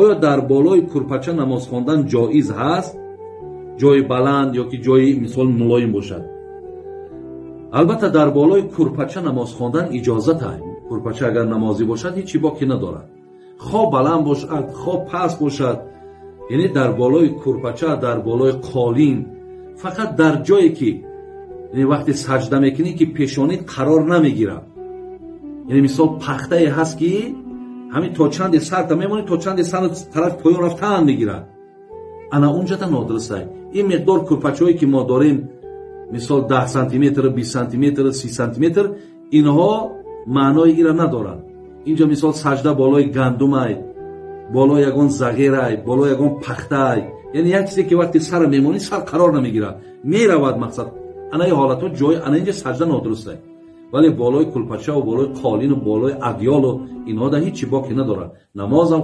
Оё дар болои курпача намоз хондан ҷоиз ҳаст? Ҷои баланд ё ки ҷои мисол мулоим бошад? Албатта, дар болои курпача намоз хондан иҷозат аст. Курпача агар намозӣ бошад, ҳеҷ боке надорад. Хо баланд бошад, хо паст бошад, яъне дар болои курпача, дар болои қолин, фақат дар ҷое ки, яъне вақте саҷда мекунӣ, ки пешонит қарор намегирад. Яъне мисол пахтае ҳаст, ки ҳамин то чанде сарта мемонӣ, то чанде сар тараф поён рафтан мегирад, ана унҷата нодурустай. Ин миқдор курпачаҳое ки мо дорем, мисол 10 сантиметр, 20 сантиметр, 30 сантиметр, инҳо маънои ира надоранд. Инҷо мисол саҷда болои гандумай, болои ягон зағирай, болои ягон пахтай, яъне як чизе ки вақте сара мемонӣ, сар қарор намегирад, меравад. Мақсад, ана ин ҳолатҳо ҷои ана инҷа саҷда нодурустай. Вале болои кулпачаву болои қолину болои адёлу инҳо да ҳеҷ боке надорад, намозам.